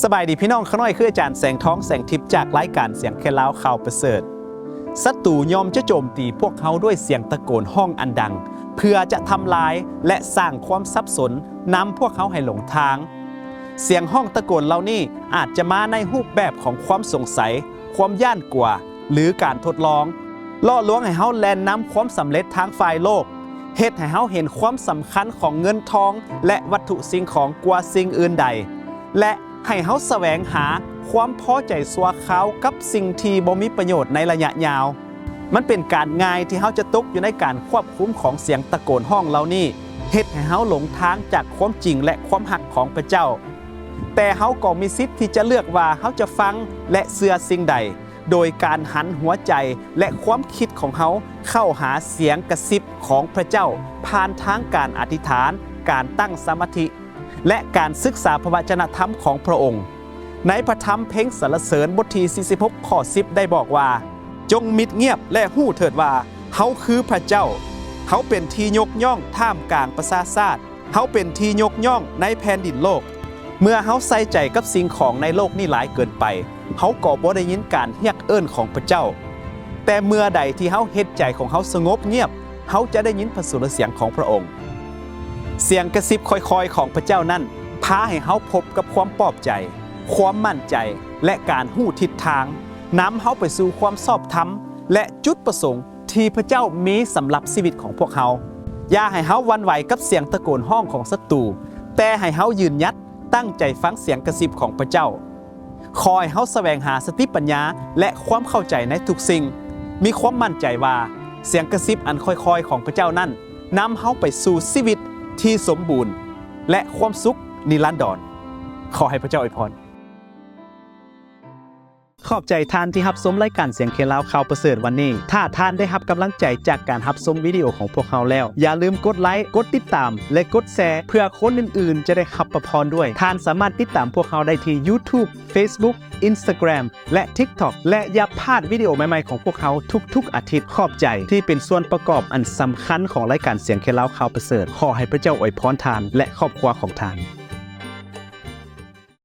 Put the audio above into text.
ສະບາຍດີພີ່ນ້ອງ, ຂ້ານ້ອຍຄືອາຈານແສງທອງ ແສງທິບ ຈາກລາຍການສຽງແຄນລາວ ຂ່າວປະເສີດ. ສັດຕູຍ່ອມຈະໂຈມຕີພວກເຮົາດ້ວຍສຽງຕະໂກນຮ້ອງອັນດັງ ເພື່ອຈະທຳລາຍ ແລະ ສ້າງຄວາມສັບສົນນຳພວກເຮົາໃຫ້ຫຼົງທາງ. ສຽງຮ້ອງຕະໂກນເຫຼົ່ານີ້ອາດຈະມາໃນຮູບແບບຂອງຄວາມສົງໄສ, ຄວາມຢ້ານກົວ ຫຼື ການທົດລອງ, ຫຼໍ່ລວງໃຫ້ເຮົາແລ່ນນຳຄວາມສຳເລັດທາງຝ່າຍໂລກ, ເຮັດໃຫ້ເຮົາເຫັນຄວາມສຳຄັນຂອງເງິນທອງ ແລະ ວັດຖຸສິ່ງຂອງກວ່າສິ່ງອື່ນໃດ ແລະ ໃຫ້ເຮົາສະແຫວງຫາຄວາມພໍໃຈຊົ່ວຄາວກັບສິ່ງທີ່ບໍ່ມີປະໂຫຍດໃນໄລຍະຍາວ. ມັນເປັນການງ່າຍທີ່ເຮົາຈະຕົກຢູ່ໃນການຄວບຄຸມຂອງສຽງຕະໂກນຮ້ອງເຫຼົ່ານີ້, ເຮັດໃຫ້ເຮົາຫຼົງທາງຈາກຄວາມຈິງ ແລະ ຄວາມຮັກຂອງພະເຈົ້າ. ແຕ່ເຮົາກໍມີສິດທີ່ຈະເລືອກວ່າເຮົາຈະຟັງ ແລະ ເຊື່ອສິ່ງໃດ, ໂດຍການຫັນຫົວໃຈ ແລະ ຄວາມຄິດຂອງເຮົາເຂົ້າຫາສຽງກະຊິບຂອງພະເຈົ້າ ຜ່ານທາງການອະທິຖານ, ການຕັ້ງສະມາທິ ແລະ ການສຶກສາພະວະຈະນະທຳຂອງພະອົງ. ໃນພະທຳເພັງສັນລະເສີນບົດທີສີ່ສິບຫົກ ຂໍ້ສິບ ໄດ້ບອກວ່າ, ຈົ່ງມິດງຽບ ແລະ ຮູ້ເຖີດວ່າ ເຮົາຄືພະເຈົ້າ, ເຮົາເປັນທີ່ຍົກຍ້ອງທ່າມກາງປະຊາຊາດ, ເຮົາເປັນທີ່ຍົກຍ້ອງໃນແຜ່ນດິນໂລກ. ເມື່ອເຮົາໃສ່ໃຈກັບສິ່ງຂອງໃນໂລກນີ້ຫຼາຍເກີນໄປ, ເຮົາກໍບໍ່ໄດ້ຍິນການຮຽກເອີ້ນຂອງພະເຈົ້າ. ແຕ່ເມື່ອໃດທີ່ເຮົາເຮັດໃຈຂອງເຮົາສະຫງົບງຽບ, ເຮົາຈະໄດ້ຍິນພະສຸລະສຽງຂອງພະອົງ. ສຽງກະຊິບຄ່ອຍໆຂອງພະເຈົ້ານັ້ນ ພາໃຫ້ເຮົາພົບກັບຄວາມປອບໃຈ, ຄວາມໝັ້ນໃຈ ແລະ ການຮູ້ທິດທາງ, ນຳເຮົາໄປສູ່ຄວາມຊອບທຳ ແລະ ຈຸດປະສົງທີ່ພະເຈົ້າມີສຳລັບຊີວິດຂອງພວກເຮົາ. ຢ່າໃຫ້ເຮົາຫວັ່ນໄຫວກັບສຽງຕະໂກນຮ້ອງຂອງສັດຕູ, ແຕ່ໃຫ້ເຮົາຢືນຫຍັດ ຕັ້ງໃຈຟັງສຽງກະຊິບຂອງພະເຈົ້າ. ຂໍໃຫ້ເຮົາສະແຫວງຫາສະຕິປັນຍາ ແລະ ຄວາມເຂົ້າໃຈໃນທຸກສິ່ງ, ມີຄວາມໝັ້ນໃຈວ່າສຽງກະຊິບອັນຄ່ອຍໆຂອງພະເຈົ້ານັ້ນ ນຳເຮົາໄປສູ່ຊີວິດທີ່ສົມບູນ ແລະ ຄວາມສຸກນິລັນດອນ. ຂໍໃຫ້ພະເຈົ້າອວຍພອນ. ຂອບໃຈທ່ານທີ່ຮັບຊົມລາຍການສຽງແຄນລາວ ຂ່າວປະເສີດວັນນີ້. ຖ້າທ່ານໄດ້ຮັບກຳລັງໃຈຈາກການຮັບຊົມວິດີໂອຂອງພວກເຮົາແລ້ວ, ຢ່າລືມກົດໄລ, ກົດຕິດຕາມ ແລະ ກົດແຊ ເພື່ອຄົນອື່ນໆຈະໄດ້ຮັບພະພອນດ້ວຍ. ທ່ານສາມາດຕິດຕາມພວກເຮົາໄດ້ທີ່ YouTube, Facebook, Instagram ແລະ TikTok ແລະ ຢ່າພາດວິດີໂອໃໝ່ໆຂອງພວກເຮົາທຸກໆອາທິດ. ຂອບໃຈທີ່ເປັນສ່ວນປະກອບອັນສຳຄັນຂອງລາຍການສຽງແຄນລາວ ຂ່າວປະເສີດ. ຂໍໃຫ້ພະເຈົ້າອວຍພອນທ່ານ ແລະ ຄອບຄົວຂອງທ່ານ.